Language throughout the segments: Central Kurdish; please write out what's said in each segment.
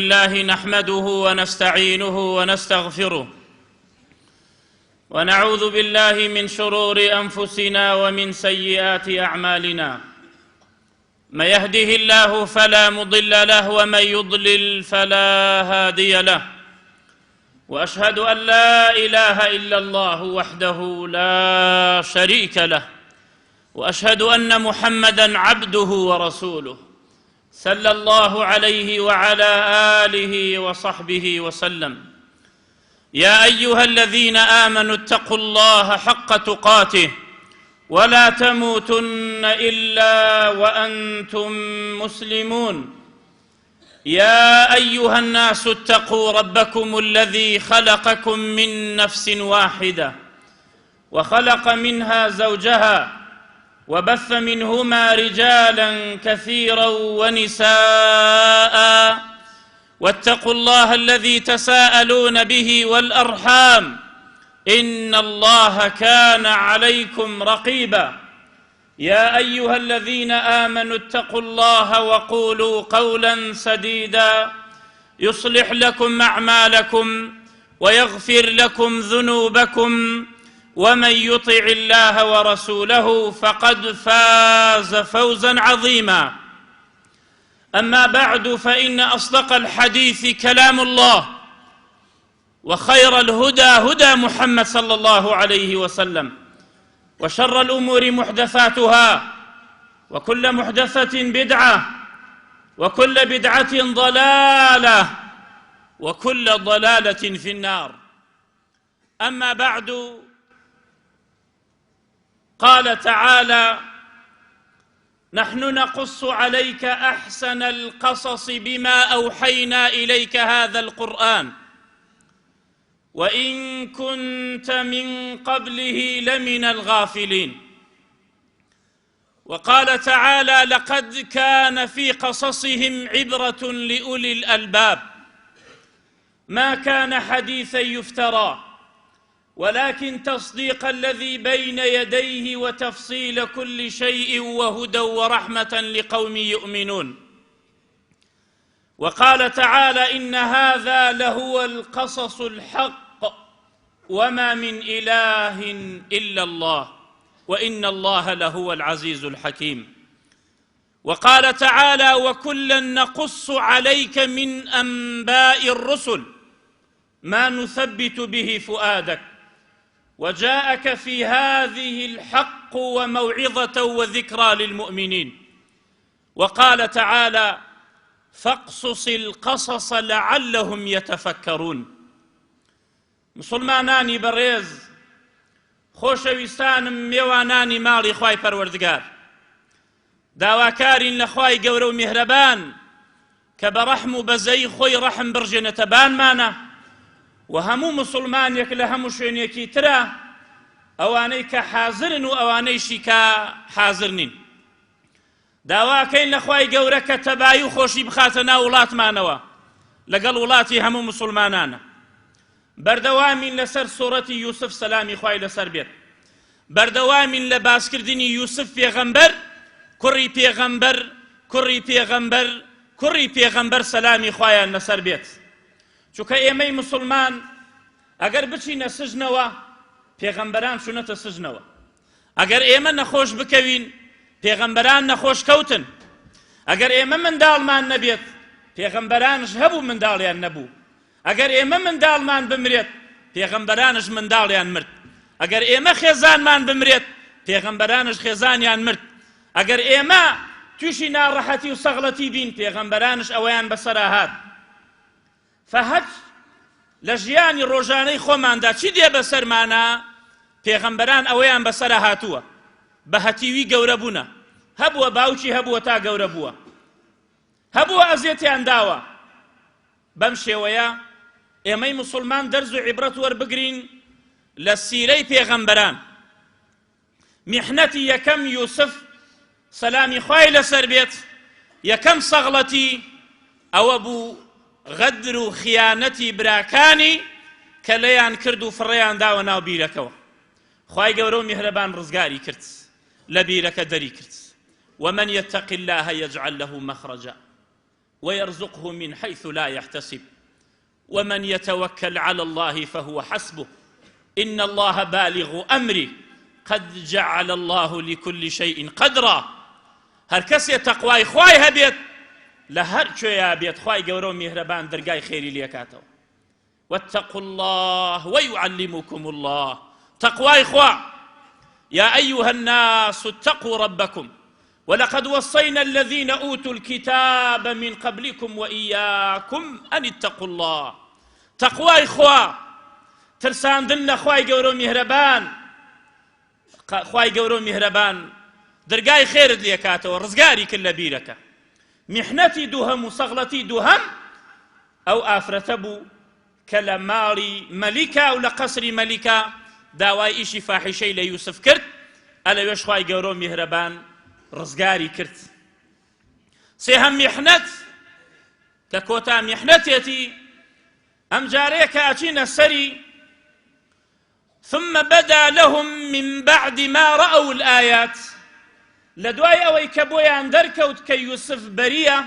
الله نحمده ونستعينه ونستغفره ونعوذ بالله من شرور انفسنا ومن سيئات اعمالنا من يهده الله فلا مضل له ومن يضلل فلا هادي له واشهد ان لا اله الا الله وحده لا شريك له واشهد ان محمدا عبده ورسوله صلى الله عليه وعلى اله وصحبه وسلم يا ايها الذين امنوا اتقوا الله حق تقاته ولا تموتن الا وانتم مسلمون يا ايها الناس اتقوا ربكم الذي خلقكم من نفس واحده وخلق منها زوجها وبث منهما رجالا كثيرا ونساء واتقوا الله الذي تساءلون به والارحام ان الله كان عليكم رقيبا يا ايها الذين امنوا اتقوا الله وقولوا قولا سديدا يصلح لكم اعمالكم ويغفر لكم ذنوبكم ومن يطع الله ورسوله فقد فاز فوزا عظيما اما بعد فان اصدق الحديث كلام الله وخير الهدى هدى محمد صلى الله عليه وسلم وشر الامور محدثاتها وكل محدثه بدعه وكل بدعه ضلاله وكل ضلاله في النار اما بعد قال تعالى نحن نقص عليك احسن القصص بما اوحينا اليك هذا القران وان كنت من قبله لمن الغافلين وقال تعالى لقد كان في قصصهم عبره لاولي الالباب ما كان حديثا يفترى ولكن تصديق الذي بين يديه وتفصيل كل شيء وهدى ورحمه لقوم يؤمنون وقال تعالى ان هذا لهو القصص الحق وما من اله الا الله وان الله لهو العزيز الحكيم وقال تعالى وكلا نقص عليك من انباء الرسل ما نثبت به فؤادك وجاءك في هذه الحق وموعظه وذكرى للمؤمنين وقال تعالى فاقصص القصص لعلهم يتفكرون مسلمانانی بەڕێز خۆشەویستانم مێوانانی ماڵی خوای پەروەردگار داواکارین لە خوای گەورە و میهرەبان کە بە ڕەحم و بەزەیی خۆی ڕەحم بڕژێنێتە بانمانە و هەموو مسلمانێک لە هەموو شوێنێکی ترە ئەوانەی کە حازرن و ئەوانەیشی کە حازر نین داواکەین لە خوای گەورە کە تەبایی و خۆشی بخاتە ناو وڵاتمانەوە لەگەڵ وڵاتی هەموو مسلمانانە بەردەوامین لەسەر سوڕەتی یوسف سەلامی خوای لەسەر بێت بەردەوامین لە باسکردنی یوسف پێغەمبەر کوڕی پێغەمبەر کوڕی پێغەمبەر کوڕی پێغەمبەر سەلامی خوایان لەسەر بێت چونکە ئێمەی مسلمان ئەگەر بچینە سژنەوە پێغەمبەران چونەتە سژنەوە ئەگەر ئێمە نەخۆش بکەوین پێغەمبەران نەخۆش کەوتن ئەگەر ئێمە منداڵمان نەبێت پێغەمبەرانش هەبوو منداڵیان نەبوو ئەگەر ئێمە منداڵمان بمرێت پێغەمبەرانش منداڵیان مرد ئەگەر ئێمە خێزانمان بمرێت پێغەمبەرانش خێزانیان مرد ئەگەر ئێمە تووشی ناڕەحەتی و سەغڵەتی بین پێغەمبەرانش ئەوەیان بەسەرا هات فهەچ لە ژیانی ڕۆژانەی خۆماندا چی دێ بەسەرمانا پێغەمبەران ئەوەیان بەسەرا هاتووە بە هەتیوی گەورە بوونە هەبووە باوکی هەبووە تا گەورە بووە هەبووە ئەزیەتیان داوە بەم شێوەیە ئێمەی موسڵمان دەرز و عیبرەت وەربگرین لە سیرەی پێغەمبەران میحنەتی یەکەم یوسف سەلامی خوای لەسەر بێت یەکەم سەغڵەتی ئەوە بوو غەدر و خیانەتی براکانی کە لێیان کرد و فڕێیان داوە ناو بیرەکەوە خوای گەورە و میهرەبان ڕزگاری کرد لە بیرەکە دەری کرد ومن يتق الله يجعل له مخرجا. ويرزقه من حيث لا يحتسب ومن يتوكل على الله فهو حسبه إن الله بالغ أمره قد جعل الله لكل شيء قدرا هەر کەسێ تەقوای خوای هەبێت لە هەر کوێیا بێت خوای گەورە و میهرەبان دەرگای خێری لێکاتەوە واتقوا الله ويعلمكم الله تەقوای خوا يا أيها الناس اتقوا ربكم ولقد وصينا الذين أوتوا الكتاب من قبلكم وإياكم أن اتقوا الله تەقوای خوا ترساندن لە خوای گەورە و میهرەبان خوای گەورە و میهرەبان درگای خێرت لێکاتەوە ڕزگاری کرد لە بیرەکە میحنەتی دووهەم و سەغڵەتی دووهەم ئەو ئافرەتە بوو کە لە ماڵی مەلیکا و لە قەسری مەلیکا داوای ئیشی فاحیشەی لە یوسف کرد، ئەلەوێش خوای گەورە و میهرەبان ڕزگاری کرد. سێهەم میحنەت کە کۆتا میحنەتێتی ئەم جارەیە کە ئەچینە سەری ثم بدا لهم من بعد ما رأوا الآیات لە دوای ئەوەی کە بۆیان دەرکەوت کە یوسف بەریە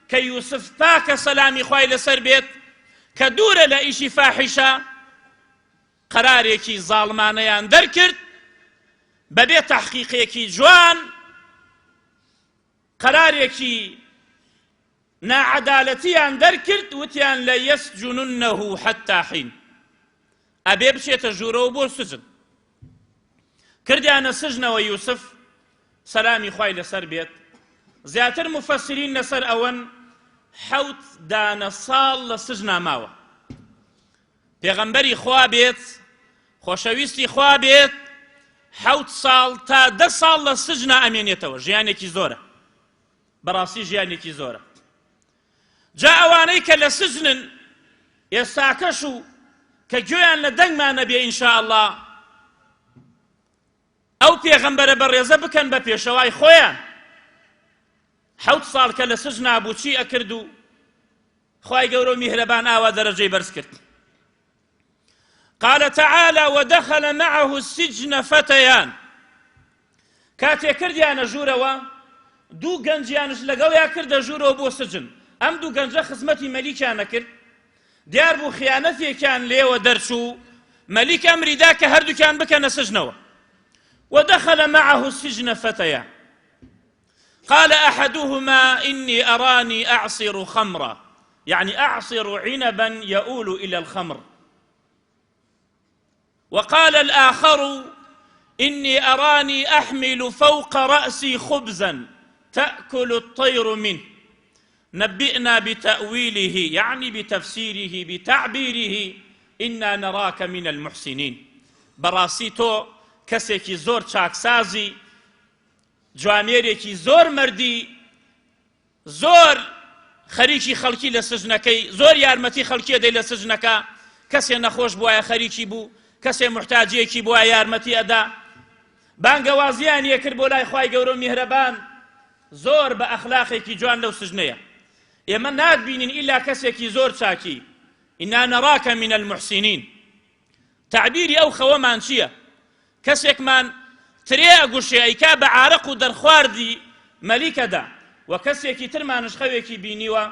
کە یوسف پاکە سەلامی خوای لەسەر بێت کە دوورە لە ئیشی فاحیشە قەرارێکی زاڵمانەیان دەرکرد بەبێ تەحقیقێکی جوان قەرارێکی ناعەدالەتیان دەرکرد وتیان لە یەسجننه حتی حین ئەبێ بچێتە ژوورەوە بۆ سجن کردیانە سجنەوە یوسف سەلامی خوای لەسەر بێت زیاتر مفەسرین لەسەر ئەوەن حەوت دانە ساڵ لە سجنا ماوە پێغەمبەری خوا بێت خۆشەویستی خوا بێت حەوت ساڵ تا دە ساڵ لە سجنا ئەمێنێتەوە ژیانێکی زۆرە بەڕاستی ژیانێکی زۆرە جا ئەوانەی کە لە سجنن ئێستاکەش و کە گوێیان لە دەنگمان نەبێ ئینشاءاللە ئەو پێغەمبەرە بەڕێزە بکەن بە پێشەوای خۆیان حەوت ساڵ کە لە سجنا بوو چی ئەکرد و خوای گەورە و میهرەبان ئاوا دەرەجەی بەرز کرد قال تعالى ودخل معه السجن فتيان کاتێ کردیانە ژوورەوە دوو گەنجیانش لەگەڵیا کردە ژوورەوە بۆ سجن ئەم دوو گەنجە خزمەتی مەلیکیان نەکرد دیار بوو خیانەتێکیان لێوە دەرچوو مەلیک ئەمری دا کە هەردووکیان بکەنە سجنەوە ودخل معه السجن فتيان قال أحدهما إني أراني أعصر خمرا يعني أعصر عنبا يؤول إلى الخمر وقال الآخر إني أراني أحمل فوق رأسي خبزا تأكل الطير منه نبئنا بتأويله يعني بتفسيره بتعبيره إنا نراك من المحسنين بەڕاستی تۆ کەسێکی زۆر چاکسازی جوامێرێکی زۆر مەردی زۆر خەریکی خەڵکی لە سجنەکەی زۆر یارمەتی خەڵکی ئەدەی لە سجنەکە کەسێ نەخۆش بوایە خەریکی بوو کەسێ محتاجیەکی بوایە یارمەتی ئەدا بانگەوازیان یەکرد بۆ لای خوای گەورە و میهرەبان زۆر بە ئەخلاقێکی جوان لەو سجنەیە ئێمە ناتبینین ئیلا کەسێکی زۆر چاکی ئینا نەراکە من المحسنین تەعبیری ئەو خەوەمان چییە؟ کەسێکمان ترێ ئەگوشێ ئەیکا بە عارەق و دەرخواردی مەلیکەدا و کەسێکی ترمانش خەوێکی بینیوە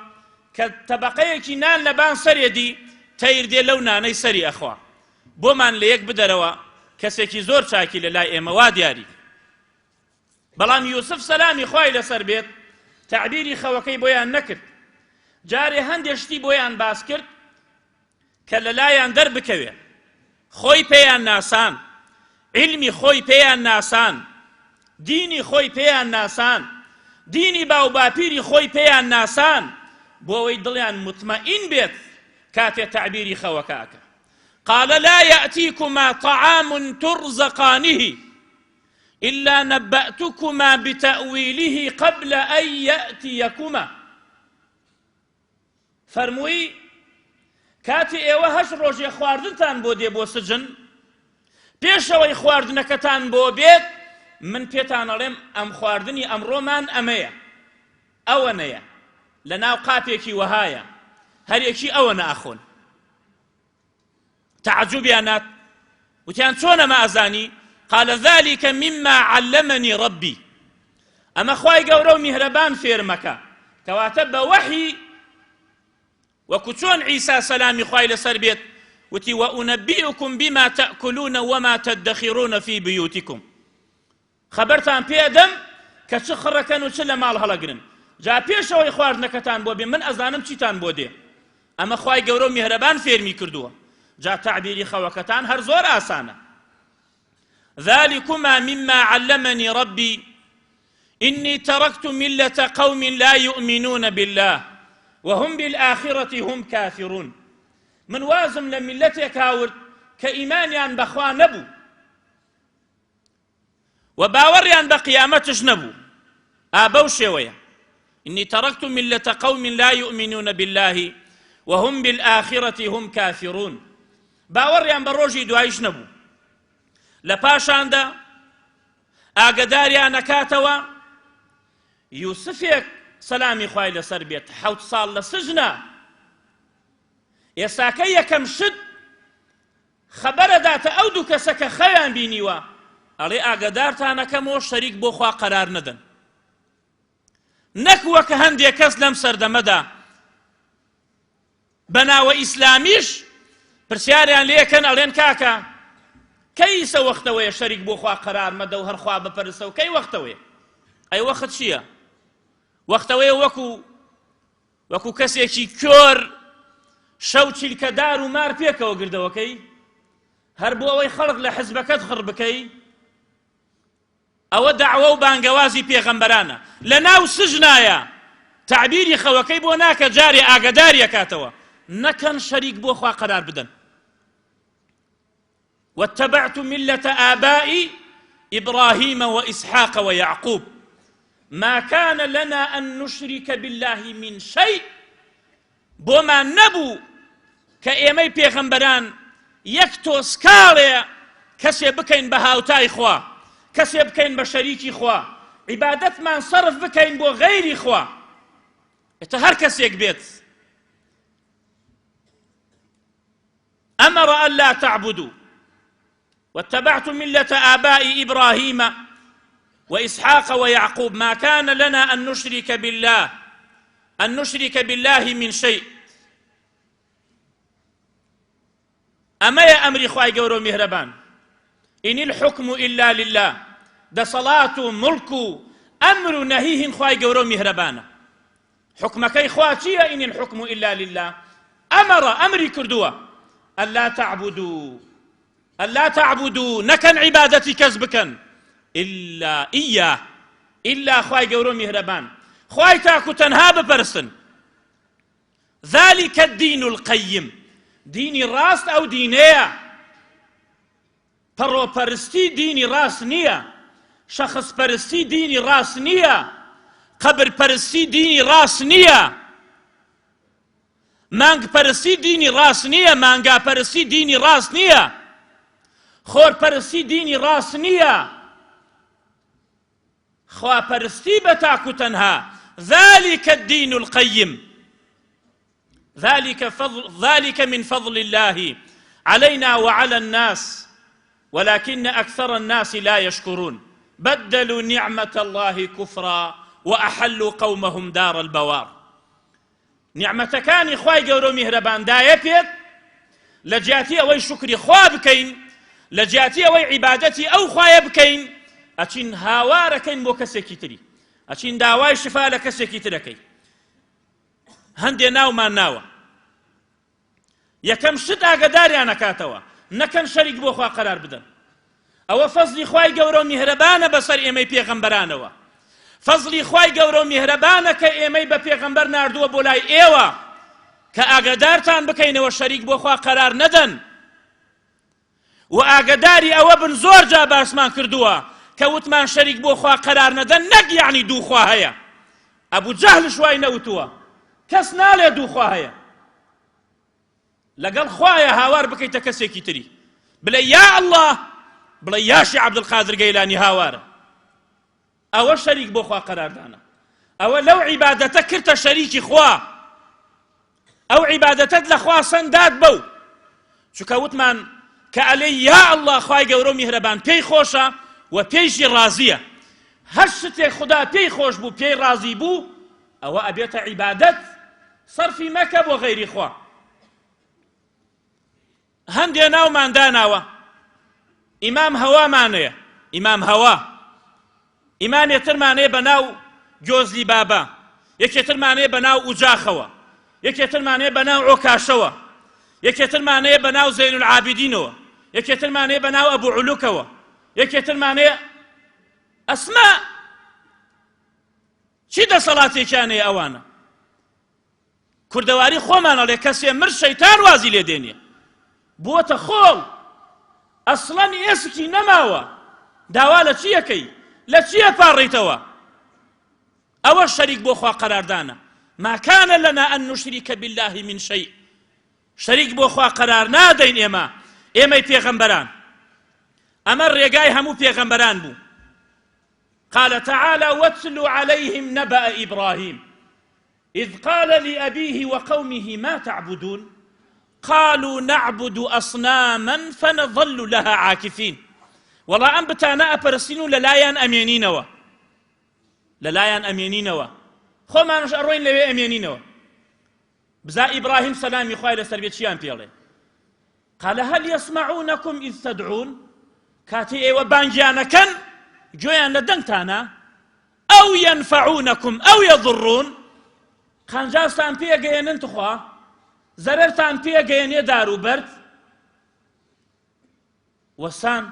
کە تەبەقەیەکی نان لەبان سەرێ دی تەیر دێ لەو نانەی سەری ئەخوا بۆمان لە یەک بدەرەوە کەسێکی زۆر چاکی لە لای ئێمە وا دیاری بەڵام یوسف سەلامی خوای لەسەر بێت تەعبیری خەوەکەی بۆیان نەکرد جارێ هەندێ شتی بۆیان باس کرد کە لەلایان دەربکەوێ خۆی پێیان ناسان عیلمی خۆی پێیان ناسان دینی خۆی پێیان ناسان دینی باوباپیری خۆی پێیان ناسان بۆ ئەوەی دڵیان مطمئین بێت کاتێ تەعبیری خەوەکە ئەکا قال لا يأتيكما طعام ترزقانه إلا نبأتكما بتأويله قبل أن يأتيكما فەرمووی، کاتێ ئێوە هەشت ڕۆژێ خواردنتان بۆ دێ بۆ سجن، پێش ئەوەی خواردنەکەتان بۆ بێت، من پێتان ئەڵێم ئەم خواردنی ئەمڕۆمان ئەمەیە، ئەوەنەیە، لەناو قاپێکی وەهایە، هەریەکی ئەوەنە ئەخۆن. تەعەجوبیان نات وتیان چۆن ئەمە ئەزانی قال ذلك مما علمني ربي ئەمە خوای گەورە و میهرەبان فێرمەکە. کەواتە بە وەحی وەکو چۆن عیسا سەلامی خوای لەسەر بێت وتی وأنبئكم بما تأكلون وما تدخرون في بيوتكم خەبەرتان پێ ئەدەم کە چ خڕەکەن و چ لە ماڵ هەڵەگرن جا پێش ئەوەی خواردنەکەتان بۆ بێ من ئەزانم چیتان بۆ دێ ئەمە خوای گەورە و میهرەبان فێرمی کردووە جا تەعبیری خەوەکەتان هەر زۆر ئاسانە ذلكما مما علمني ربي إني تركت ملة قوم لا يؤمنون بالله وهم بالآخرة هم كافرون من وازم لە میلەتێک هاورد کە ئیمانیان بەخوا نەبوو و باوەڕیان بە قیامەتش نەبوو ئا بەو شێوەیە إني تركت ملة قوم لا يؤمنون بالله وهم بالآخرة هم كافرون باوەڕیان بە ڕۆژی دوایش نەبوو لە پاشاندا ئاگداریان نەکاتەوە یوسفێک سەلامی خوای لەسەر بێت حەوت ساڵ لە سجنە ئێستاکە یەکەم شت خەبەرەداتە ئەو دوو کەسە کە خەویان بینیوە ئەڵێ ئاگەدارتانەکەمەوە شەریک بۆ خوا قەرار نەدەن نەک وەک هەندێک کەس لەم سەردەمەدا بە ناوە ئیسلامیش پرسیاریان لێکەن ئەڵێن کاکە کەی ئیسە وەختەوەیە شەریک بۆ خوا قەرار مەدە و هەر خوا بپەرستە و کەی وەختەوەیە ئەی وەخت چییە وەختەوەیە وەکو وەکو کەسێکی کۆر شەو چیلکە دار و مار پێکەوە گردەوەکەی هەر بۆ ئەوەی خەڵک لە حزبەکەت خڕ بکەی ئەوە دەعوە و بانگەوازی پێغەمبەرانە لە ناو سجنایە تەعبیری خەوەکەی بۆ ناکە جارێ ئاگەداری ئەکاتەوە نەکەن شەریک بۆ خوا قەرار بدەن واتبعت ملة آبائي إبراهيم وإسحاق ويعقوب ما كان لنا أن نشرك بالله من شيء بۆمان نەبوو کە ئێمەی پێغەمبەران یەک تۆسکاڵێ کەسێ بکەین بە هاوتای خوا کەسێ بکەین بە شەریکی خوا عیبادەتمان سەرف بکەین بۆ غەیری خوا ئێتە هەر کەسێک بێت أمر ألا تعبدوا واتبعت ملة آبائي إبراهيم وإسحاق ويعقوب ما كان لنا أن نشرك بالله أن نشرك بالله من شيء ئەمەیە ئەمری خوای گەورە و میهرەبان إن الحكم إلا لله دەسەڵات و مڵک و ئەمر و نەهی هین خوای گەورە و میهرەبانە حوکمەکەی خوا چییە إن الحكم إلا لله أمر ئەمری کردووە ألا تعبدوا ألا تعبدوا نەکەن عیبادەتی کەس بکەن إلا إياه إلا خوای گەورە و میهرەبان خوای تاک و تەنها بپەرستن ذلك الدين القيم دینی ڕاست ئەو دینەیە پەڕۆپەرستی دینی ڕاست نییە، شەخس پەرستی دینی ڕاست نییە، قەبر پەرستی دینی ڕاست نییە، مانگ پەرستی دینی ڕاست نییە، مانگا پەرستی دینی ڕاست نییە، خۆر پەرستی دینی ڕاست نییە، خواپەرستی بە تاک و تەنها، ذلك الدین القیم. ذلك فضل ذلك من فضل الله علينا وعلى الناس ولكن أكثر الناس لا يشكرون بدلوا نعمة الله كفرا وأحلوا قومهم دار البوار نیعمەتەکانی خوای گەورە و میهرەبان دایە پێت لە جیاتی ئەوەی شوکری خوا بکەین لە جیاتی ئەوەی عیبادەتی ئەو خوایە بکەین ئەچین هاوارەکەین بۆ کەسێکی تری ئەچین داوای شفا لە کەسێکی ترەکەی هەندێ ناومان ناوە یەکەم شت ئاگەداریان ئەکاتەوە نەکەن شەریک بۆ خوا قەرار بدەن ئەوە فەزلی خوای گەورە و میهرەبانە بەسەر ئێمەی پێغەمبەرانەوە فەزلی خوای گەورە و میهرەبانە کە ئێمەی بە پێغەمبەر ناردووە بۆ لای ئێوە کە ئاگەدارتان بکەینەوە شەریک بۆ خوا قەرار نەدەن و ئاگەداری ئەوە بن زۆر جا باسمان کردووە کە وتمان شەریک بۆ خوا قەرار نەدەن نەک یەعنی دوو خوا هەیە ئەبو جەهلش وای نەوتووە کەس ناڵێ دوو خوا هەیە لەگەڵ خوایە هاوار بکەیتە کەسێکی تری بڵێ یا ئەڵڵا بڵێ یاشی عەبدولقادر گەیلانی هاوارە ئەوە شەریک بۆ خوا قەراردانە ئەوە لەو عیبادەتە کردتە شەریکی خوا ئەو عیبادەتەت لە خوا سەندات بەو چونکە وتمان کە ئەلێ یا ئەڵڵا خوای گەورە و میهرەبان پێی خۆشە و پێیشی ڕازیە هەر شتێک خودا پێی خۆش بوو پێی ڕازی بوو. ئەوە ئەبێتە عیبادەت سەرفی مەکە بۆ غەیری خوا. هەندێ ناومان داناوە ئیمام هەوامانەیە ئیمام هەوا ئیمامێ ترمانەیە بە ناو گۆزلی بابا یەکێ ترمانەیە بە ناو ئوجاخەوە یەکێ ترمانەیە بە ناو عۆکاشەوە یەکێ ترمانەیە بە ناو زەین العابدینەوە یەکێ ترمانەیە بە ناو ئەبو علوکەوە یەکێ ترمانەیە ئەسما چی دەسەڵاتێکیان هەیە ئەوانە کوردەواری خۆمان ئەڵێ کەسێ مرد شەیتان وازی لێ دێنێ بووەتە خۆڵ ئەسڵەن ئێسکی نەماوە داوا لە چیەکەی لە چیە پاڕیتەوە ئەوە شەریک بۆ خوا قەراردانە ما كان لنا أن نشرك بالله من شيء شەریک بۆ خوا قەرار نادەین ئێمە ئێمەی پێغەمبەران ئەمە ڕێگای هەموو پێغەمبەران بوو قال تعالى واتل عليهم نبأ إبراهيم إذ قال لأبيه وقومه ما تعبدون قالوا نعبد أصناما فنظل لها عاكفين وەڵا ئەم بتانە ئەپەرستین و لەلایان ئەمێنینەوە لەلایان ئەمێنینەوە خۆمانش ئەڕۆین لەوێ ئەمێنینەوە بزا ئیبراهیم سەلامی خوای لەسەر بێ چیان پێڵێ قال هل يسمعونكم إذ تدعون کاتێ ئێوە بانگیانەکەن گوێیان لە دەنگتانە ئەو ينفعونكم ئەو يضرون قانجازتان پێگەیەنن تخوا زەرەرتان پێگەیەنێ دار و بەرد وەسان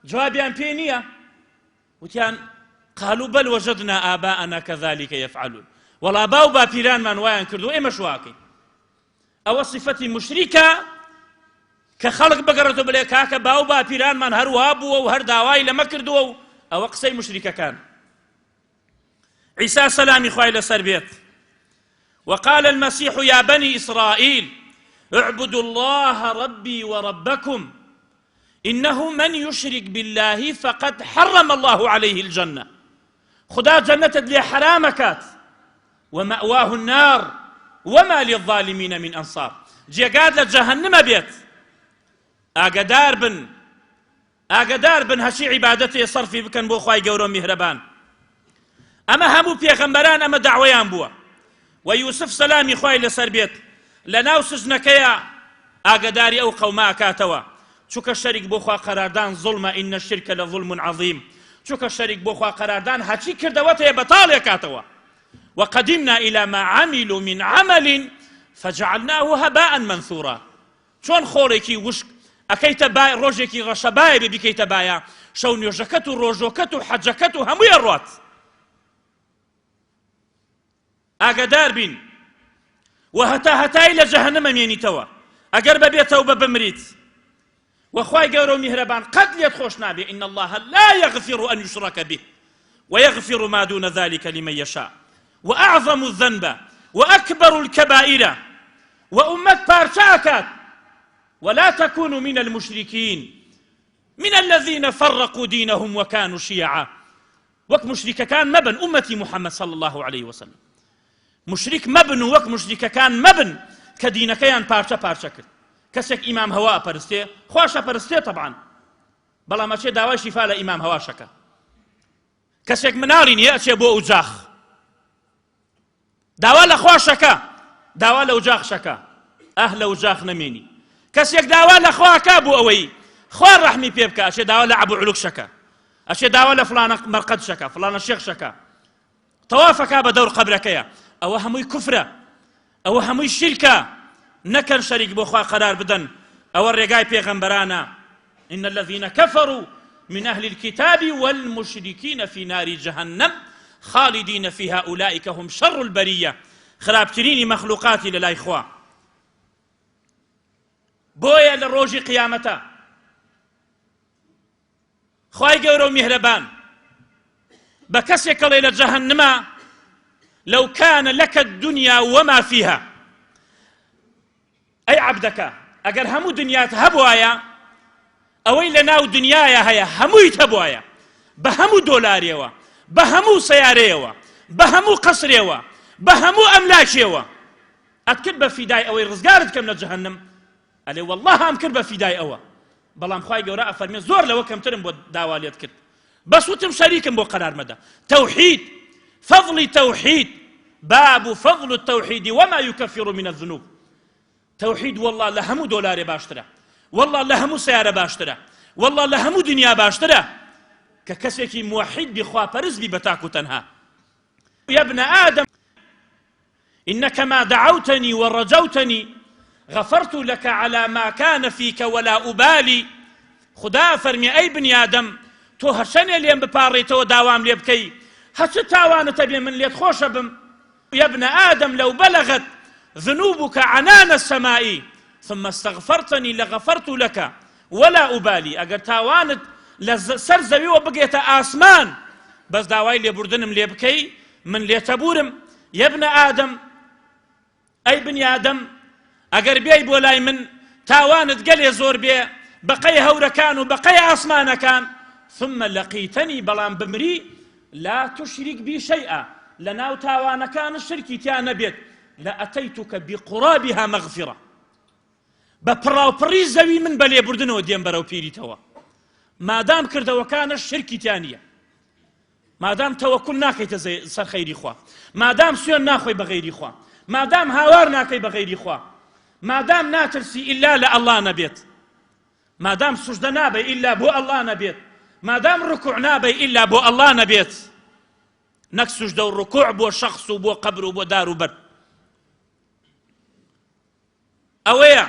جوابیان پێ نییە وتیان قالوا بل وجدنا آباءنا كذلك يفعلون وەڵا باو باپیرانمان وایان کردو ئێمەش واکەین ئەوە سیفەتی مشریکە کە خەڵک بگەڕێتەوە بڵێ کاکە باو باپیرانمان هەر وا بووە و هەر داوای لەمە کردووە و ئەوە قسەی مشریکەکان عیسا سەلامی خوای لەسەر بێت وقال المسيح يا بني إسرائيل اعبدوا الله ربي وربكم إنه من يشرك بالله فقد حرم الله عليه الجنة خدا جنتت لێ حرامەکات ومأواه النار وما للظالمین من انصار جێگات لە جەهەنمە بێت ئاگەدار بن ئاگەدار بن هەرچی عیبادەتێ سەرفی بکەن بۆ خوای گەورە میهرەبان ئەمە هەموو پێغەمبەران ئەمە داوەیان بووە و یوسف سەلامی خوای لەسەر بێت لە ناو سجنەکەیە ئاگەداری ئەو قەومە ئەکاتەوە چونکە شەریک بۆ خوا قەراردان زوڵمە إن الشرك لظلم عظیم چونکە شەریک بۆ خوا قەراردان هەرچی کردەوەت هەیە بەتاڵ ئەکاتەوە وقدمنا إلى ما عملوا من عمل فجعلناه هباء منثورا چۆن خۆڵێکی وشک ئەکەیتە بای ڕۆژێکی ڕەشەبایە بێ بیکەیتە بایە شەو نوێژەکەت و ڕۆژۆکەت و حەجەکەت و هەمووی ئەڕوات ئاگادار بین و هەتا هەتایی لە جەهەنم ئەمێنیتەوە ئەگەر بەبێ تەوبە بمریت و خوای گەورە و میهرەبان قەت لێت خۆش نابێ إن الله لا يغفر أن يشرك به ويغفر ما دون ذلك لمن يشاء وأعظم الذنب وأكبر الكبائر وأمت پارچە ئەکات ولا تكونوا من المشركين من الذين فرقوا دينهم وكانوا شيعا وەک موشریکەکان مەبن ئومەتی محمد صلی اللە علیه وسلم موشریک مەبن و وەک موشریکەکان مەبن کە دینەکەیان پارچە پارچە کرد کەسێک ئیمام هەوا ئەپەرستێ خواش ئەپەرستێ تەبعەن بەڵام ئەچێ داوای شیفا لە ئیمام هەواشەکە کەسێک مناڵی نییە ئەچێ بۆ ئوجاخ داوا لە خوا شەکە داوا لە وجاخ شەکە ئەه لە وجاخ نەمێنی کەسێک داوا لە خوا کا بۆ ئەوەی خوا ڕەحمی پێ بکە ئەچێ داوا لە عەبو علوک شەکە ئەچێ داوا لە فلانە مەرقەد شەکە فلانە شێخ شەکە تەوافەکە بە دەور قەبرەکەیە ئەوە هەمووی کوفرە ئەوە هەمووی شیرکە نەکەن شەریک بۆ خوا قەرار بدەن ئەوە ڕێگای پێغەمبەرانە إن الذين كفروا من أهل الكتاب والمشركين في نار جهنم خالدين فيها أولئك هم شر البرية خراپترینی مەخلوقاتی لە لای خوا بۆیە لە ڕۆژی قیامەتە خوای گەورە و میهرەبان بە کەسێک کەڵێ لە جەهەنمە لو كان لك الدنيا وما فيها ئەی عەبدەکە ئەگەر هەموو دنیات هەبوایە ئەوەی لە ناو دنیاە هەیە هەموویت هەبوایە بە هەموو دۆلارێوە بە هەموو سیارەیەوە بە هەموو قەسرێوە بە هەموو ئەملاکێوە ئەتکرد بە فیدای ئەوەی ڕزگارت کەم لە جەهەنم ئەلێ والله ئەم کرد بە فیدای ئەوە بەڵام خوای گەورە ئەفەرمێ زۆر لەوە کەمترم بۆ داوا لێت کرد بەس وتم شەریکم بۆ قەرار مەدە تەوحید فەضلی تەوحید. باب فضل التوحید وما يكفر من الذنوب. تەوحید واللە لە هەموو دۆلارێ باشترە واللە لە هەموو سەیارە باشترە واللە لە هەموو دنیا باشترە کە کەسێکی موحید بی خواپەرست بی بە تاک و تەنها. یا ابن آدم إنك ما دعوتني ورجوتني غفرت لك على ما كان فيك ولا أبالي. خودا فەرمی ئەی بنی ئادەم تۆ هەرچەنێ لێم بپاڕێیتەوە داوام لێ بکەی هەچ تاوانت هەبێ من لێت خۆشە بم. یا ابن آدم لو بلغت ذنوبك عنان السماء ثم استغفرتني لغفرت لك ولا أبالي. ئەگەر تاوانت لە سەر زەویەوە بگێتە ئاسمان بەس داوای لێبوردنم لێ بکەی من لێتەبوورم. یا ابن آدم ئەی بنی ئادەم ئەگەر بێی بۆ لای من تاوانت گەلێ زۆر بێ بەقەی هەورەکان و بەقەی ئاسمانەکان، ثم لقیتنی بەڵام بمری، لا تشرک بی شیئا لەناو تاوانەکانت شرکی تیا نەبێت، لأتیتک بقرابها مغفرە بە پڕاوپڕی زەوی من بە لێبوردنەوە دێم بەرەو پیریتەوە مادام کردەوەکانش شرکی تیا نییە. مادام تەوەکول ناکەیتە سەر خەیری خوا، مادام سوێن ناخۆی بە غەیری خوا، مادام هاوار ناکەی بە غەیری خوا، مادام ناترسی ئیلا لە ئەڵڵا نەبێت، مادام سوجدە نابەی ئیلا بۆ ئەڵڵا نەبێت، مادام ڕکوع نابەی ئیلا بۆ ئەڵڵا نەبێت، نەک سوجدە و ڕکوع بۆ شەخس و بۆ قەبر و بۆ دار و بەرد. ئەوەیە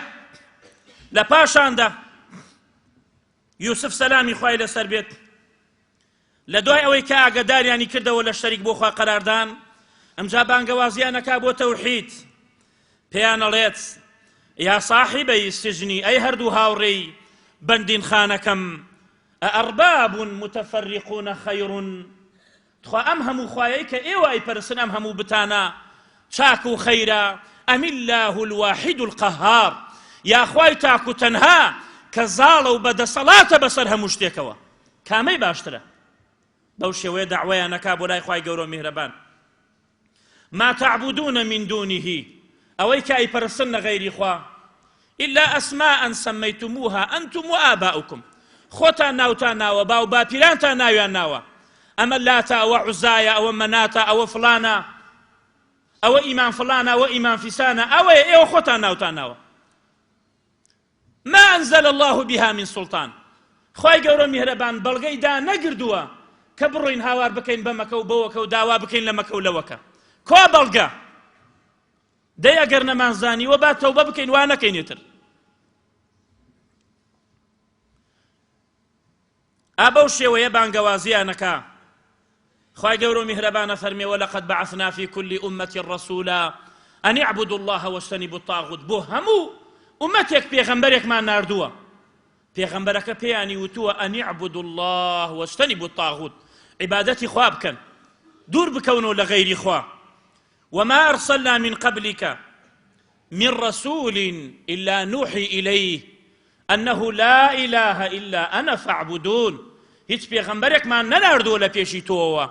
لە پاشاندا یوسف سەلامی خوای لەسەر بێت لە دوای ئەوەی کە ئاگەداریانی کردەوە لە شەریک بۆ خوا قەراردان ئەمجا بانگەوازیان ئەکا بۆ تەوحید پێیان ئەڵێت یا صاحبەی سجنی ئەی هەردوو هاوڕێی بەندینخانەکەم ئەئەرباب متفرقون خیر تخوا ئەم هەموو خوایەی کە ئێوە ئەیپەرستن ئەم هەموو بتانە چاک و خەیرە ئەم اللە الواحد القهار یا خوای تاک و تەنها کە زاڵە و بەدەسەڵاتە بەسەر هەموو شتێکەوە کامەی باشترە؟ بەو شێوەیە دەعوەیان ئەکا بۆ لای خوای گەورە و میهرەبان. ما تعبدون من دونه ئەوەی کە ئەیپەرستن لە غەیری خوا إلا أسماء سميتموها أنتم وآباؤكم خۆتان ناوتان ناوە باو باپیرانتان ناویان ناوە ئەمە لاتە ئەوە عوزایە ئەوە مەناتە ئەوە فڵانە ئەوە ئیمان فڵانە ئەوە ئیمان فیسانە ئەوەیە ئێوە خۆتان ناوتان ناوە ما انزل اللە بها من سلطان خوای گەورە میهرەبان بەڵگەی دانەگردووە کە بڕۆین هاوار بکەین بەمەکە و بەوەکە و داوا بکەین لەمەکە و لەوەکە کوا بەڵگە دەی ئەگەر نەمانزانیوە با تەوبە بکەین وا نەکەین تر ئا بەو شێوەیە بانگەوازیان ئەکا. خوای گەورە و میهرەبان ئەفەرمێ ولقد بعثنا فی کل امة رسولا ان اعبدوا الله واجتنبوا الطاغوت بۆ هەموو ئومەتێک پێغەمبەرێکمان ناردووە پێغەمبەرەکە پێیانی وتووە ان اعبدوا الله واجتنبوا الطاغوت عیبادەتی خوا بکەن دوور بکەونەوە لە غەیری خوا وما ارسلنا من قبلك من رسول الا نوحي اليه انه لا اله الا انا فاعبدون هیچ پێغەمبەرێکمان نەناردووە لە پێشی تۆوە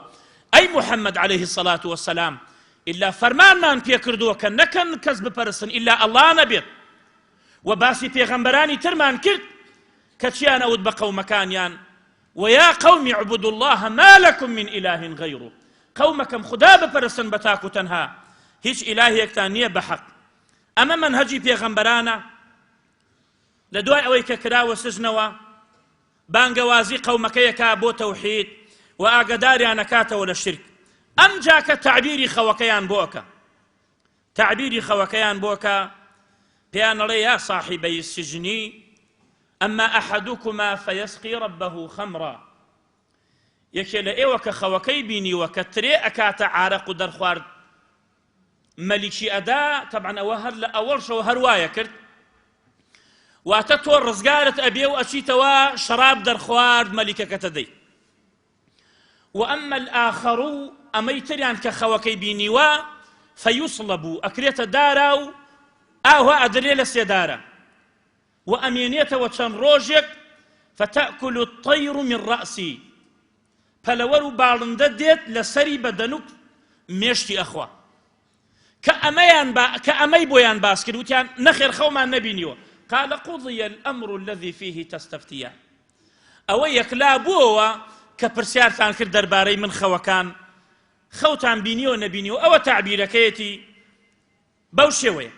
ئەی محمد علیه الصلاة والسلام ئیلا فەرمانمان پێکردووە کە نەکەن کەس بپەرستن ئیلا ئەڵڵا نەبێت و باسی پێغەمبەرانی ترمان کرد کە چیان ئەوت بە قەومەکانیان ويا قوم اعبدوا الله ما لكم من إله غيره قەومەکەم خودا بپەرستن بە تاک و تەنها هیچ ئیلاهێکتان نییە بە حەق ئەمە مەنهەجی پێغەمبەرانە لە دوای ئەوەی کە کراوە سجنەوە بانگەوازی قەومەکەی ئەکا بۆ تەوحید و ئاگەداریان ئەکاتەوە لە شرک ئەمجا کە تەعبیری خەوەکەیان بۆ ئەکا تەعبیری خەوەکەیان بۆ ئەکا پێیان ئەڵێ یا صاحبەی السجنی اما احدکما فیسقی ربه خمرا یەکێ لە ئێوە کە خەوەکەی بینیوە کە ترێ ئەکاتە عارەق و دەرخوارد مەلیکی ئەدا تەبعەن ئەوە هەر لە ئەوەڵشەوە هەر وایە کرد واتە تۆ ڕزگارت ئەبێ و ئەچیتەوە شەراب دەرخوارد مەلیکەکەتە دەی وأما الآخر ئەمەی تریان کە خەوەکەی بینیوە فیصلب ئەکرێتە دارا و ئاوا ئەدرێ لە سێدارە و ئەمێنێتەوە چەند ڕۆژێک فتأکل الطیر من رأسی پەلەوەر و باڵندە دێت لەسەری بە دەنوک مێشکی ئەخوا کە ئەمەیان با کە ئەمەی بۆیان باس کرد وتیان نەخێر خەومان نەبینیوە قال قضی الأمر الذي فيه تستفتیان ئەوە یەکلا بووەوە کە پرسیارتان کرد دەربارەی من خەوەکان. خەوتان بینیوە نەبینیوە ئەوە تەعبیرەکەیەتی بەو شێوەیە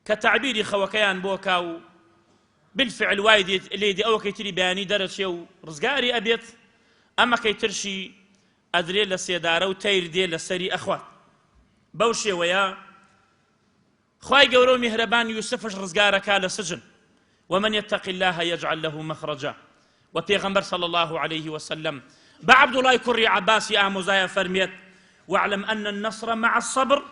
کە تەعبیری خەوەکەیان بۆ کا و بالفعل وای دێت لێ دێ ئەوەکەی تری بەیانی دەرەچێ و ڕزگاری ئەبێت ئەمەکەی ترشی ئەدرێ لە سێدارە و تەیر دێ لەسەری ئەخوات بەو شێوەیە خوای گەورە و میهرەبان یوسفش ڕزگارەکا لە سجن ومن يتق الله يجعل له مخرجا و پێغەمبەر صلی الله عليه وسلم بە عەبدوڵای کوڕی عەباسی ئامۆزای ئەفەرمێت واعلم أن النصر مع الصبر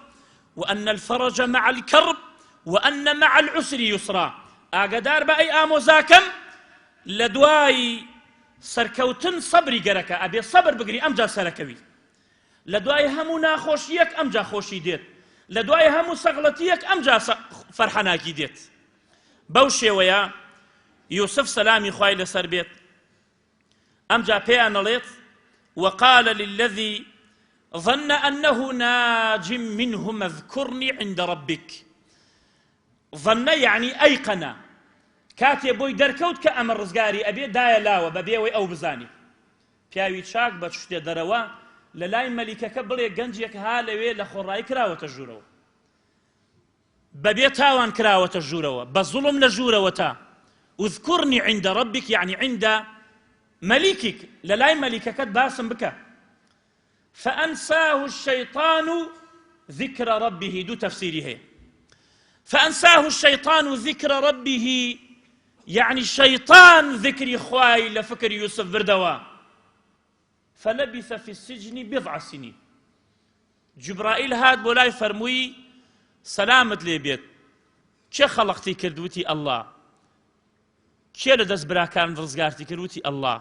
وأن الفرج مع الكرب وأن مع العسر يسرا ئاگدار بە ئەی ئامۆزاکەم لە دوای سەرکەوتن سەبری گەرەکە ئەبێ سەبر بگری ئەمجا سەرەکەوی لە دوای هەموو ناخۆشییەک ئەمجا خۆشی دێت لە دوای هەموو سەغڵەتییەک ئەمجا فەرحەناکی دێت بەو شێوەیە یوسف سەلامی خوای لەسەر بێت ئەمجا پێیان ئەڵێت وقال للذي ظن أنه ناج منهم اذكرني عند ربك ظن يعني أيقن کاتێ بۆی دەرکەوت کە ئەمە ڕزگاری ئەبێ دایە لاوە بەبێ ئەوەی ئەو بزانێ پیاوی چاک بە چوتە دەرەوە لە لای مەلیکەکە بڵێ گەنجێک ها لەوێ لە خۆڕایی کراوەتە ژوورەوە بەبێ تاوان کراوەتە ژوورەوە بە زوڵم لە ژوورەوە تا اذکرنی عند ربک یعنی عند مەلیکک لە لای مەلیکەکەت باسم بکە فأنساه الشيطان ذكر ربه دوو تفسيري هەیە فأنساه الشيطان ذكر ربه یعنی شەیطان ذکری خوای لە فکر یوسف بردەوە فلبث في السجن بضع سنين جبرائیل هات بۆ لای فەرمووی سەلامت لێ بێت کێ خەڵقتی کرد وتی ئەڵڵا کێ لە دەست براکان ڕزگارتی کرد وتی ئەڵڵا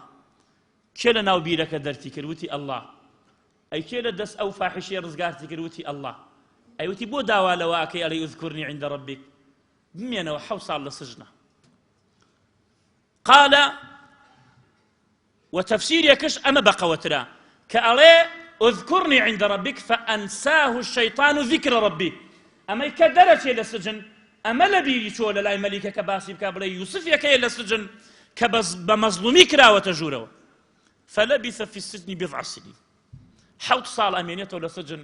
کێ لە ناو بیرەکە دەرتی کرد وتی ئەڵڵا ئەی کێ لە دەست ئەو فاحیشەی ڕزگارتی کرد وتی ئەڵڵا ئەی وتی بۆ داوا لەوە ئەکەی ئەڵێی اذکرنی عند ربک بمێنەوە حەو ساڵ لە سجنە قال و تەفسیرێکش ئەمە بەقەوەترە کە ئەڵێ اذکرنی عند ربک فانساه الشیطان ذکر ربی ئەمەی کە دەرەچێ لە سجن ئەمە لە بیری چۆ لە لای مەلیکەکە باسی بکە بڵێ یوسف یەکەیە لە سجن کە بە مەزڵومی کراوەتە ژوورەوە فلبث في السجن بضع سنين حوت ساڵ ئەمێنێتەوە لە سجن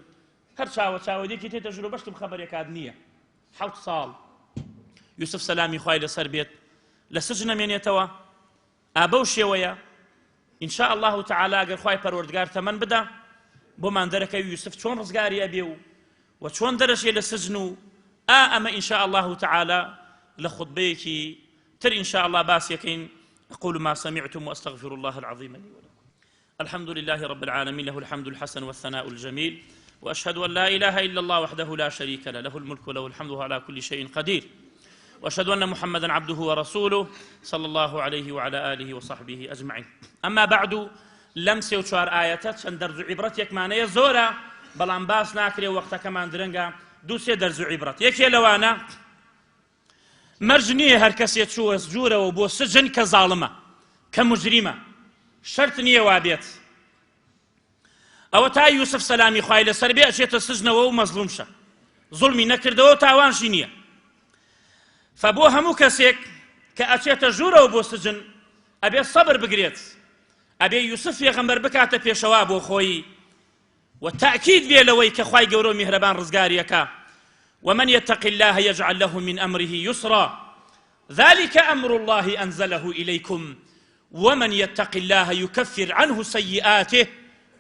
هەر چاوە چاوەدێکی تێتە ژوورە بەشتم خەبەرێکات نییە حوت ساڵ یوسف سەلامی خوای لەسەر بێت لە سجن ئەمێنێتەوە ئا بەو شێوەیە ان شاء اللە تعالی ئەگەر خوای پەروەردگار تەمەن بدا بۆمان دەرەکەوی یوسف چۆن ڕزگاری ئەبێ و و چۆن دەرەچێ لە سجن و ئا ئەمە ان شاء اللە تعالی لە خوتبەیەکی تر ان شاء الله باسیەکەین أقول ما سمعتم وأستغفر الله العظيم لي ولكم الحمد لله رب العالمين له الحمد الحسن والثناء الجميل وأشهد أن لا إله إلا الله وحده لا شريك له له الملك وله الحمد وهو على كل شيء قدير وأشهد أن محمدا عبده ورسوله صلى الله عليه وعلى آله وصحبه أجمعين أما بعد لەم سێ و چوار ئایەتە چەند دەرز و عیبرەتێکمانەیە زۆرە بەڵام باس ناکرێ وەختەکەمان درەنگە دوو سێ دەرز و عیبرەت یەکێ لەوانە مەرج نییە هەر کەسێ چووە ژوورەوە بۆ سجن کە زاڵمە کە مجریمە شەرت نییە وابێت ئەوە تا یوسف سەلامی خوای لەسەر بێ ئەچێتە سجنەوە و مەزڵومشە زوڵمی نەکردەوە تاوانشی نییە فبۆ هەموو کەسێک کە ئەچێتە ژوورەوە بۆ سجن ئەبێ سەبر بگرێت ئەبێ یوسف پێغەمبەر بکاتە پێشەوا بۆ خۆی و تەئکید بێ لەوەی کە خوای گەورە و میهرەبان ڕزگاری ئەکا، ومن یتق اللە یجعل له من امره یسرا ذلک امر اللە انزله الیکم ومن یتق اللە یکفر عنه سیئاته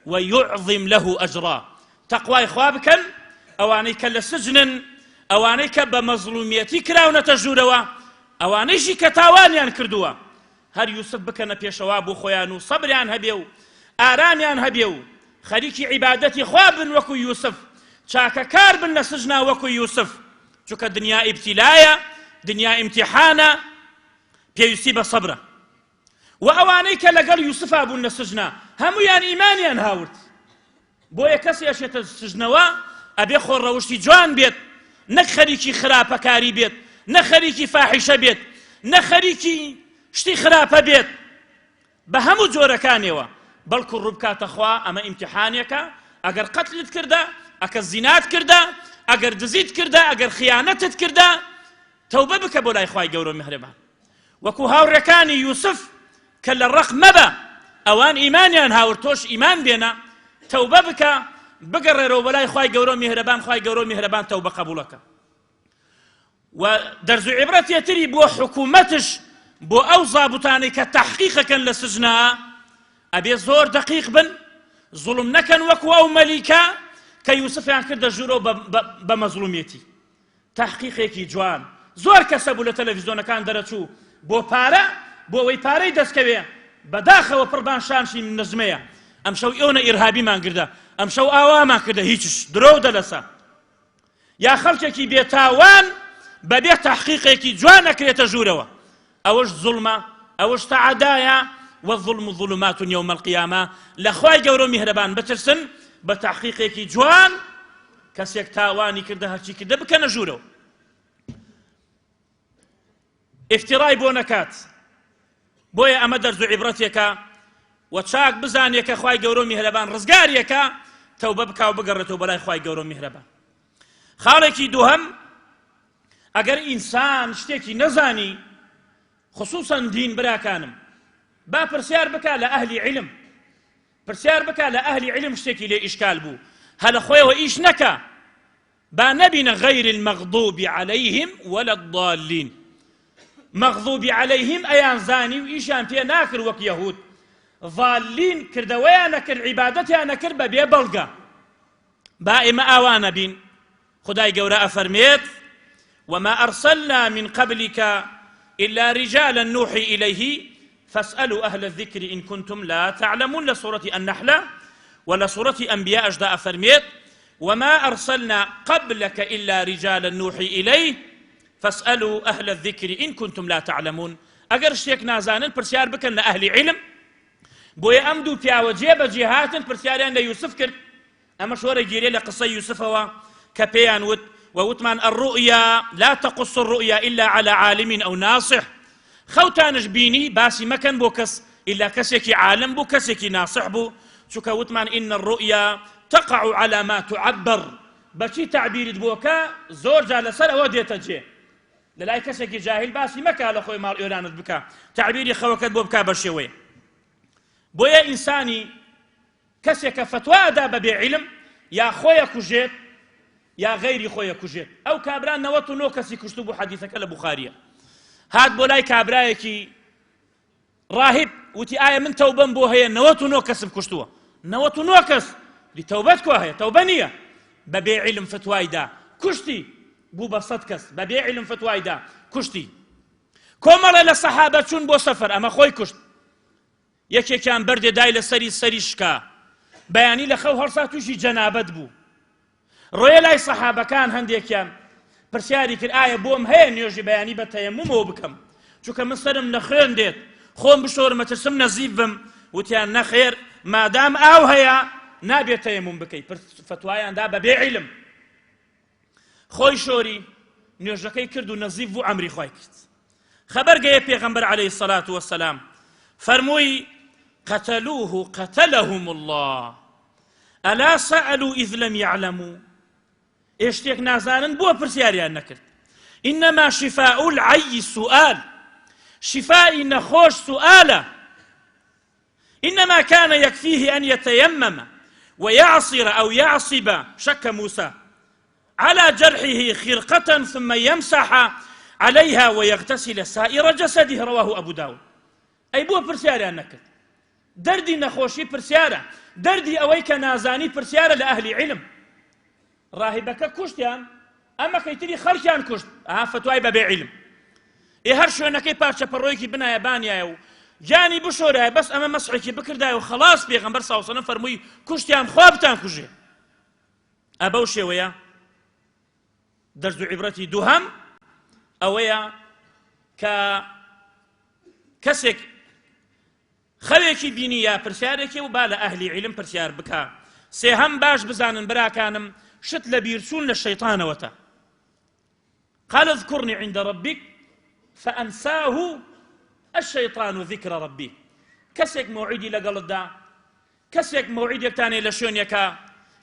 ویعظم له اجرا تەقوای خوا بکەن ئەوانەی کە لە سجنن ئەوانەی کە بە مەزڵومیەتی کراونەتە ژوورەوە ئەوانەیشی کە تاوانیان کردووە هەر یوسف بکەنە پێشەوا بۆ خۆیان و سەبریان هەبێ و ئارامیان هەبێ و خەریکی عیبادەتی خوا بن وەکو یوسف چاکەکار بن لە سجنا وەکو یوسف چونکە دنیا ئیبتیلایە دنیا ئیمتیحانە پێویستی بە سەبرە و ئەوانەی کە لەگەڵ یوسفا بوون لە سجنا هەمویان ئیمانیان هاورد بۆیە کەسێ ئەچێتە سجنەوە ئەبێ خۆ ڕەوشتی جوان بێت نەک خەریکی خراپەکاری بێت نە خەریکی فاحیشە بێت نە خەریکی شتی خراپە بێت بە هەموو جۆرەکانیەوە بەڵکو ڕووبکاتە خوا ئەمە ئیمتحانێکە ئەگەر قەتلت کردە ئەکە زینات کردە ئەگەر دزیت کردە ئەگەر خیانەتت کردە تەوبە بکە بۆ لای خوای گەورە میهرەبان وەکو هاوڕێکانی یوسف کە لە ڕق مەبە ئەوان ئیمانیان هاورد تۆش ئیمان بێنە. تەوبە بکە بگەڕێرەوە بەلای خوای گەورە و میهرەبان خوای گەورە و میهرەبان تەوبە قەبوڵەکە و دەرز و عیبرەتێ تری بۆ حکوومەتش بۆ ئەو زابوتانەی کە تەحقیقەکەن لە سجنا ئەبێ زۆر دەقیق بن زوڵم نەکەن وەکو ئەو مەلیکە کە یوسفیان کردە ژوورەوە بە مەزڵومیەتی تەحقیقێکی جوان زۆر کەسە بوو لە تەلەڤیزیۆنەکان دەرەچوو بۆ پارە بۆ ئەوەی پارەی دەستکەوێ بەداخەوە پڕبان شانشی نەزمەیە ئەمشەو ئێونە ئیرهابیمان گردە ئەمشەو ئاوامان کردە هیچش درۆ و دەلەسە یا خەڵکێکی بێتاوان بەبێ تەحقیقێکی جوان ئەکرێتە ژوورەوە ئەوەش زوڵمە ئەوەش تەعەدایە والظلم ظلمات يوم القيامة لە خوای گەورە و میهرەبان بترسن بە تەحقیقێکی جوان کەسێک تاوانی کردە هەرچی کردە بکەنە ژوورەوە ئیفتیڕای بۆ نەکات بۆیە ئەمە دەرز و عیبرەتێکە و چاک بزانێ کە خوای گەورە و میهرەبان ڕزگاریەکە تەوبە بکا و بگەڕێتەوە بەلای خوای گەورە و میهرەبان خاڵێکی دووهەم ئەگەر ئینسان شتێکی نەزانی خصوصا دین براکانم با پرسیار بکا لە ئەهلی علم پرسیار بکا لە ئەهلی علم شتێکی لێ ئیشکال بوو هەلە خۆیەوە ئیش نەکا با نەبینە غیر المغضوب علیهم ولا الضالین مغضوب علیهم ئەیان زانی و ئیشیان پێ ناکرد وەک یەهود ضالین کردەوەیان نەکرد عیبادەتیان نەکرد بە بێ بەڵگە با ئێمە ئاوا نەبین خدای گەورە ئەفەرمێت وما أرسلنا من قبلك إلا رجالا نوحي إليه فاسألوا أهل الذكر إن كنتم لا تعلمون لسورة النحلة ولا سورة أنبياء أجدا أفرميت وما أرسلنا قبلك إلا رجالا نوحي إليه فاسألوا أهل الذكر إن كنتم لا تعلمون ئەگەر شتێک نازانن پرسیار بکەن لە ئەهلی علم بۆیە ئەم دوو پیاوە جێ بەجێ هاتن پرسیاریان لە یوسف کرد ئەمەش وەرەگیرێ لە قسەی یوسفەوە کە پێیان وت و وتمان الرؤيا لا تقص الرؤيا إلا على عالم أو ناصح خەوتانش بینی باسی مەکەن بۆ کەس ئیلا کەسێکی عالم بوو کەسێکی ناصح بوو چونکە وتمان إن الرؤيا تقع على ما تعبر بەچی تعبیرت بۆکە زۆر جار لەسەر ئەوە دێتە جێ لەلای کەسێکی جاهیل باسی مەکە لە خۆی ماڵ ئێرانت بکە تعبیری خەوەکەت بۆ بکە بە شێوەیە بۆیە ئینسانی کەسێک کە فەتوا ئەدا بە بێ عیلم یا خۆی ئەکوژێت یا غەیری خۆی ئەکوژێت ئەو کابرا 99 کەسی کوشتبوو حەدیثەکە لە بوخاریە هات بۆ لای کابرایەکی ڕاهب وتی ئایا من تەوبەم بۆ هەیە 99 کەسم کوشتووە 99 کەس دی تەوبەت کۆ هەیە تەوبە نییە بە بێ عیلم فتوای دا کوشتی بوو بە سەد کەس بە بێ عیلم فتوای دا کوشتی کۆمەڵێ لە سەحابە چوون بۆ سەفەر ئەمە خۆی کوشت یەکێکیان بەردێ دای لە سەری سەری شکا بەیانی لە خەو هەڵسا تووشی جەنابەت بوو ڕۆیە لای سەحابەکان هەندێکیان پرسیاری کرد ئایا بۆم هەیە نوێژی بەیانی بە تەیەمومەوە بکەم چونکە من سەرم لە خوێن دێت خۆم بشۆرم ئەترسم نەزیف بم وتیان نەخێر مادام ئاو هەیە نابێت تەیەموم بکەی فەتوایان دا بەبێ عیلم خۆی شۆری نوێژەکەی کرد و نەزیف بوو ئەمری خۆی کرد خەبەر گەیە پێغەمبەر عەلەیهی سەلات وەسەلام فەرمووی قتلوه قتلهم الله ألا سألوا إذ لم يعلموا ئێ شتێک نازانن بۆ پرسیاریان نەکرد إنما شفاء العي السؤال شفاء نەخۆش سؤالە إنما كان يكفيه أن يتيمم ويعصر أو يعصب شك موسى على جرحه خرقة ثم يمسح عليها ويغتسل سائر جسده رواه أبو داود ئەی بۆ پرسیاریان نەکرد دەردی نەخۆشی پرسیارە دەردی ئەوەی کە نازانی پرسیارە لە ئەهلی علم ڕاهیبەکە کوشتیان ئەمەکەی تری خەڵکیان کوشت ئەها فەتوای بەبێ عیلم ئێ هەر شوێنەکەی پارچە پەڕۆیەکی بنایە بانیایە و گیانی بشۆرایە بەس ئەمە مەسحێکی بکردایە و خەڵاس پێغەمبەر صلی الله علیه و فەرمووی کوشتیان خوا بتان کوژێ ئەبەو شێوەیە دەرز و عیبرەتی دووهەم ئەوەیە کە کەسێک خەوێکی بینی یا پرسیارێکی و با لە ئەهلی عیلم پرسیار بکا سێهەم باش بزانن براکانم شت لە بیرچوون لە شەیطانەوەتە قال اذكرني عند ربك فأنساه الشيطان ذكر ربي کەسێک مەوعیدی لەگەڵتدا کەسێک مەوعیدێکتانێ لە شوێنێکە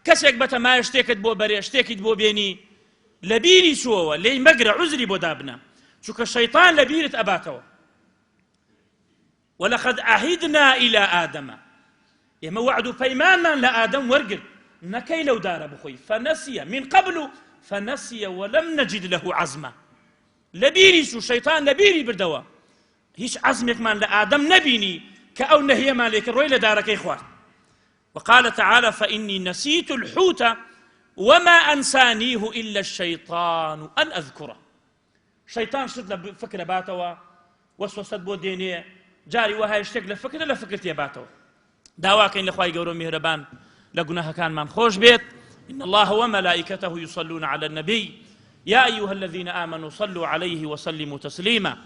کەسێک بەتەمایە شتێکت بۆ بەرێ شتێکیت بۆ بێنی لە بیری چووەوە لێی مەگرە عوزری بۆ دابنە چونکە شەیطان لە بیرت ئەباتەوە ولقد عهدنا إلى آدم. ئێمە وەعد و پەیمانمان لە ئادەم وەرگرت نەکەی لەو دارە بخۆی فنسي من قبل فنسي ولم نجد له عزما لەبیری چوو شەیتان لەبیری بردەوە هیچ عەزمێکمان لە ئادەم نەبینی کە ئەو نەهیەمان لێکرد ڕۆی لە دارەکەی خوارد وقال تعالى فإني نسيت الحوت وما أنسانيه إلا الشيطان أن أذكره شەیتان شت لە فکرە باتەوە وەسوەسەت بۆ دێنێ جاری وەهای شتێک لە فکرە لە فکر تێباتەوە داواکەین لە خوای گەورە میهرەبان لە گوناهەکانمان خۆش بێت إن الله وملائكته يصلون على النبي يا أيها الذين آمنوا صلوا عليه وسلموا تسليما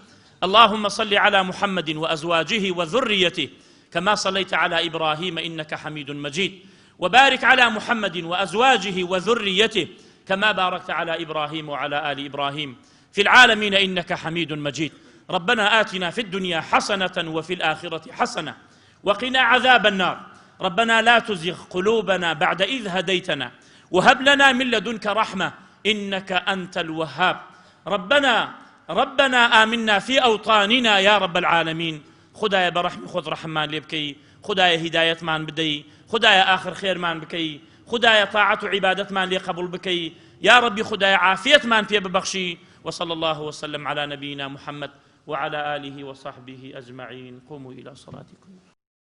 اللهم صل على محمد وأزواجه وذريته كما صليت على إبراهيم إنك حميد مجيد وبارك على محمد وأزواجه وذريته كما باركت على إبراهيم وعلى آل إبراهيم في العالمين إنك حميد مجيد ربنا آتنا في الدنيا حسنة وفي الآخرة حسنة وقنا عذاب النار ربنا لا تزغ قلوبنا بعد إذ هديتنا وهب لنا من لدنك رحمة إنك أنت الوهاب ربنا ربنا آمنا في أوطاننا يا رب العالمين خدایە بە ڕەحمی خۆت ڕەحممان لێ بکەی خدایە هیدایەتمان بدەی خدایە ئاخر خێرمان بکەی خدایە تاعەت و عیبادەتمان لێ قبول بکەی یا ربی خدایە عافیەتمان پێ ببەخشی وصلى الله وسلم على نبينا محمد وعلى آله وصحبه أجمعين قوموا إلى صلاتكم.